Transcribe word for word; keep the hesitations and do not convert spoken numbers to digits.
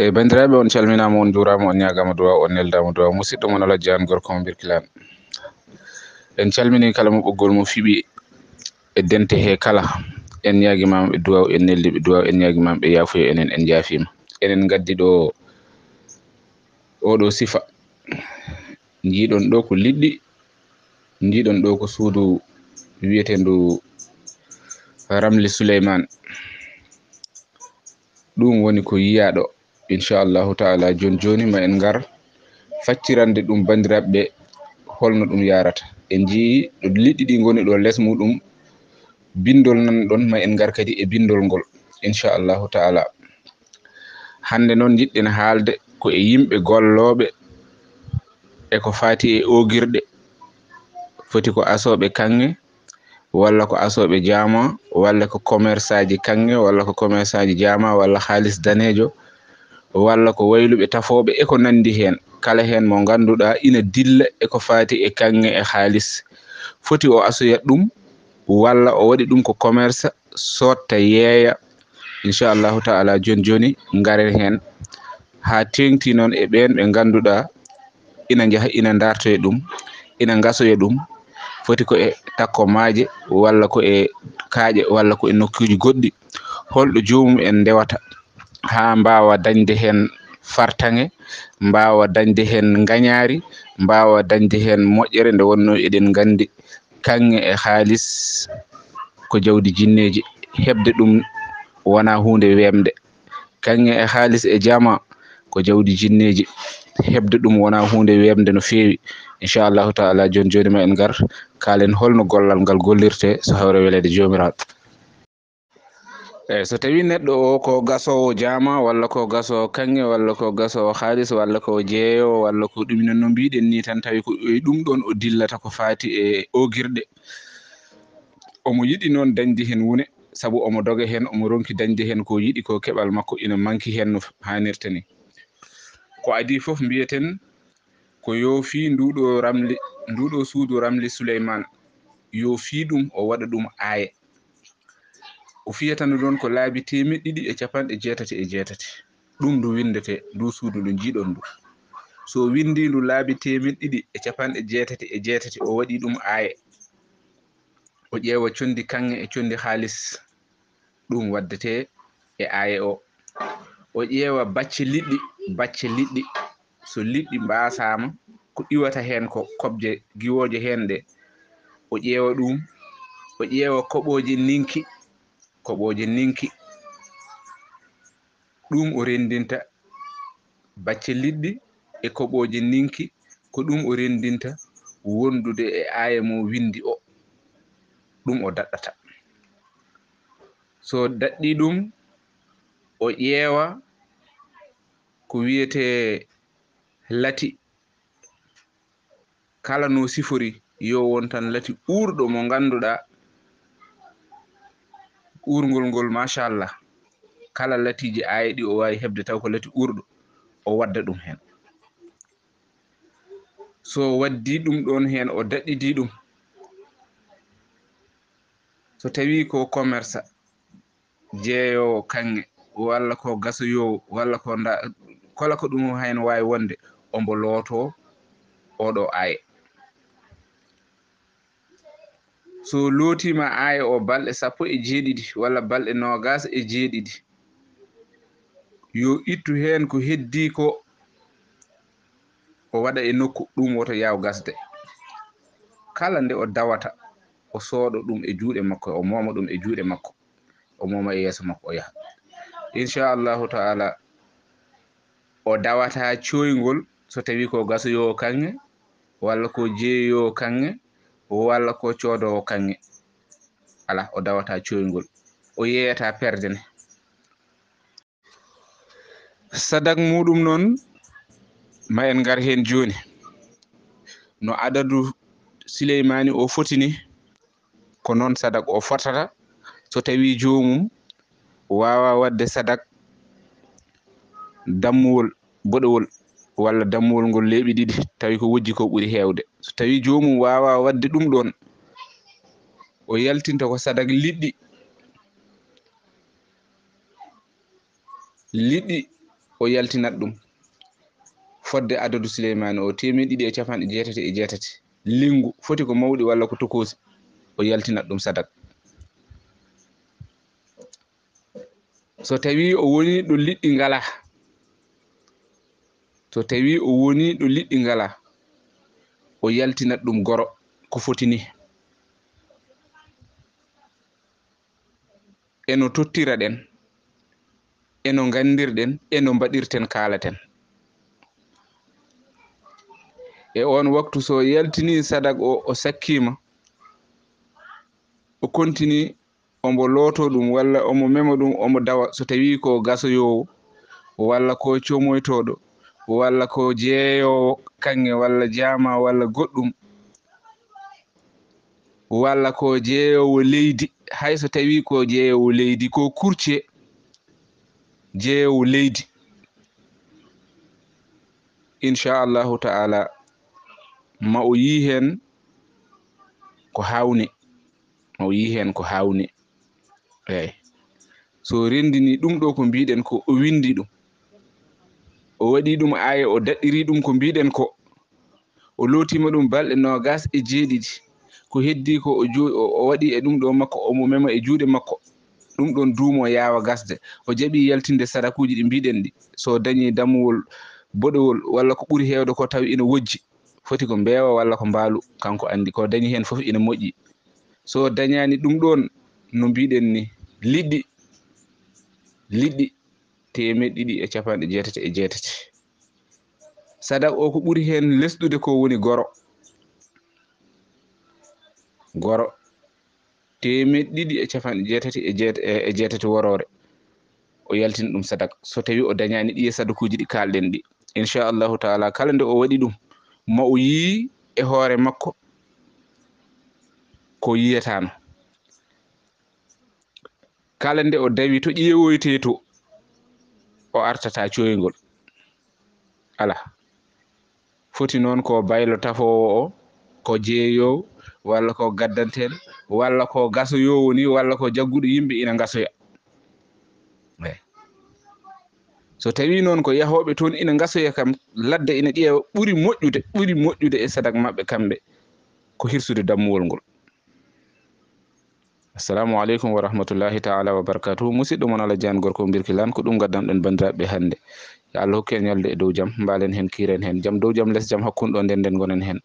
E banndiraaɓe, on calminaama, on njuuraama, on ñaagaama duwaaw, on neldaama duwaaw. Musidɗo mon Alhaji Aan Gorko mo Birkilaan. En calminii kala mo ɓoggol mum fiɓi e dente he kala. En ñaagimaama ɓe duwaaw, en neldi ɓe duwaaw, en ñaagimaama ɓe yaafuya enen, en njaafiima. Enen ngaddi ɗo oɗo sifa. Njiiɗon ɗo ko liɗɗi, njiiɗon ɗo ko suudu wiyeteendu Ramli Suleymaan. Ɗum woni ko yiyaaɗo. Inchallahu taala, jooni jooni ma en ngar faccirande ɗum banndiraaɓe ɓe, holno ɗum yaarata. En njii ɗo liɗɗi ɗi ngoni ɗo les muɗum, binndol nan ɗon, ma en ngar kadi e binndol ngol, inchallahu taala. Hannde noon njiɗɗen haalde ko e yimɓe gollooɓe e ko faati e oogirɗe, foti ko asooɓe kaŋŋe, walla ko asooɓe jaama, walla ko commerçaaji kaŋŋe, walla ko commerçaaji jaama, walla haalis daneejo, walla ko wayluɓe tafooɓe e ko nanndi heen. Kala heen mo ngannduɗaa ina dilla e ko faati e kaŋŋe e haalis, foti o asoya ɗum, walla o waɗi ɗum ko commerce, sootta, yeeya. Inchallahu taala, jooni jooni ngaren heen haa teeŋti noon e ɓeen ɓe ngannduɗaa ina njaha, ina ndartoya ɗum, ina ngasoya ɗum, foti ko e takkomaaje, walla ko e kaaƴe, walla ko e nokkuuji goɗɗi. Holɗo joomum en ndewata haa mbaawa dañde heen fartaŋe, mbaawa dañde heen ngañaari, mbaawa dañde heen moƴƴere? Nde wonnoo eɗen nganndi kaŋŋe e haalis ko jawdi jinneeji, heɓde ɗum wonaa huunde weeɓnde. Kaŋŋe e haalis e jaama ko jawdi jinneeji, heɓde ɗum wonaa huunde weeɓnde no feewi. Inchallahu taala, jooni jooni ma en ngar kaalen holno gollal ngal gollirtee, so hawre weleede Joomiraaɗo. Eyi, so tawii neɗɗo o ko gasoowo jaama, walla ko gasoowo kaŋŋe, walla ko gasoowo haalis, walla ko jeeyoowo, walla ko ɗum non no mbiɗen nii tan, tawi ko e ɗum ɗoon o dillata ko faati e oogirɗe. Omo yiɗi noon dañde heen wune, sabu omo doga heen, omo ronki dañde heen ko yiɗi ko, keɓal makko ina manki heen no haanirta nii. Ko adii fof mbiyeten ko yo fii nduɗo Ramli, nduɗo suudu Ramli Suleymaan, yo fii ɗum o waɗa ɗum aaye. O fiyata ndu ɗoon ko laabi teemeɗɗe ɗiɗi e capanɗe jeetati e jeetati. Ɗum ndu winndetee, ndu suudu ndu njiiɗon ndu. So winndii ndu laabi teemeɗɗe ɗiɗi e capanɗe jeetati e jeetati, o waɗi ɗum aaye. O ƴeewa conndi kaŋŋe e conndi haalis, ɗum waddetee e aaye o. O ƴeewa bacce liɗɗi, bacce liɗɗi. So liɗɗi mbaasaama, ko iwata heen ko kobje giwooje heen ɗe, o ƴeewa ɗum, o ƴeewa koɓooje ninki, koɓooje ninki. Ɗum o renndinta bacce liɗɗi e koɓooje ninki, ko ɗum o renndinta wondude e aaye mo winndi o, ɗum o daɗɗata. So daɗɗii ɗum, o ƴeewa ko wiyetee lati, kala no sifori, yo won tan lati uurɗo mo ngannduɗaa uurngol ngol, machallah, kala latiiji aaye ɗi o waawi heɓde taw ko lati uurɗo, o wadda ɗum heen. So waddii ɗum ɗoon heen, o daɗɗidii ɗum, so tawii ko commerce, jeeyoowo kaŋŋe, walla ko gasoyoowo, walla ko nda-, kala ko ɗum heen waawi wonde, ombo lootoo oɗo aaye. So lootiima aaye o balɗe sappo e jeeɗiɗi walla balɗe noogaas e jeeɗiɗi, yo ittu heen ko heddii ko, o waɗa e nokku ɗum woto yaaw gasde. Kala nde o dawata, o soodo ɗum e juuɗe makko, o mooma ɗum e juuɗe makko, o mooma e yeeso makko, o yaha. Inchallahu taala, o dawata cooyngol, so tawi ko gasoyoowo kaŋŋe, walla ko jeeyoowo kaŋŋe, walla ko coodoowo kaŋŋe. Alaa, o dawata cooyngol, o yeeyata perde ne. Sadak muɗum noon, ma en ngar heen jooni. No adadu Sileymaani o foti ni, ko noon sadak o fotata. So tawii joomum waawaa waɗde sadak dammuwol boɗewol, walla dammuwol ngol leeɓi ɗiɗi, tawi ko wojji ko ɓuri heewde. So tawii joomum waawaa waɗde ɗum ɗoon, o yaltinta ko sadak liɗɗi. Liɗɗi o yaltinat ɗum fodde adadu Suleymaani o, teemeɗɗe ɗiɗi e capanɗe jeetati e jeetati. Linngu foti ko mawɗi walla ko tokoosi, o yaltinat ɗum sadak. So tawii o wonii ɗo liɗɗi ngalaa, so tawii o wonii ɗo liɗɗi ngalaa, o yaltinat ɗum goro ko foti nii. E no tottira ɗen, e no nganndir ɗen, e no mbaɗirten kaalaten. E on waktu so yaltinii sadak o, o sakkiima, o kontinii omo looto ɗum walla omo mema ɗum, omo dawa so tawii ko gasoyoowo walla ko comoytooɗo walla ko jeeyoowo kaŋŋe walla jaama walla goɗɗum, walla ko jeeyoowo leydi, hay so tawii ko jeeyoowo leydi, ko courtier jeeyoowo leydi, inchallahu taala, ma o yii heen ko haawnii, ma o yii heen ko haawnii. Eey, so renndinii ɗum ɗo ko mbiɗen ko, o winndi ɗum, o waɗi ɗum aaya, o daɗɗiri ɗum ko mbiɗen ko, o lootiima ɗum balɗe noogas e jeeɗiɗi. Ko heddii ko o ju-, o, o waɗi e ɗum ɗo makko, omo mema e juuɗe makko. Ɗum ɗon duumo yaawa gasde. O jaɓi yaltinde sadakuuji ɗi mbiɗen ɗi. So dañii dammuwol boɗewol walla ko ɓuri heewde ko tawi ina wojji, foti ko mbeewa walla ko mbaalu, kanko anndi. Ko dañi heen fof ina moƴƴi. So dañaani ɗum ɗoon no mbiɗen ni, liɗɗi, liɗɗi teemeɗɗe ɗiɗi e capanɗe jeetati e jeetati. Sadak o ko ɓuri heen lesɗude ko woni goro. Goro. Teemeɗɗe ɗiɗi e capanɗe jeetati e jeet-, e, e jeetati woroore. O yaltina ɗum sadak. So tawii o dañaani ɗiye sadakuuji ɗi kaalɗen ɗi. Inchallahu taala, kala nde o waɗi ɗum, ma o yii e hoore makko ko yiyataano. Kala nde o dawi to ƴeewoytee to, o artata cooyngol. Alaa. Foti noon ko baylo tafoowo o, ko jeeyoowo, walla ko gaddanteeɗo, walla ko gasoyoowo ni, walla ko jagguɗo yimɓe ina ngasoya. Eey. So tawii noon ko yahooɓe toon ina ngasoya kam, ladde ina ƴeewa, ɓuri moƴƴude, ɓuri moƴƴude e sadak maɓɓe kamɓe ko hirsude dammuwol ngol. Assalamu aleykum wa rahmatullahi taala wa barakatuhu. Musidɗo mon Alaji Aan Gorko Birkilaan, ko ɗum ngaddanɗen banndiraaɓe hannde. Yo Allah hokku en ñalnde e dow jam, mbaalen heen, kiiren heen. Jam dow jam, les jam, hakkunde ɗo ndenden ngonen heen.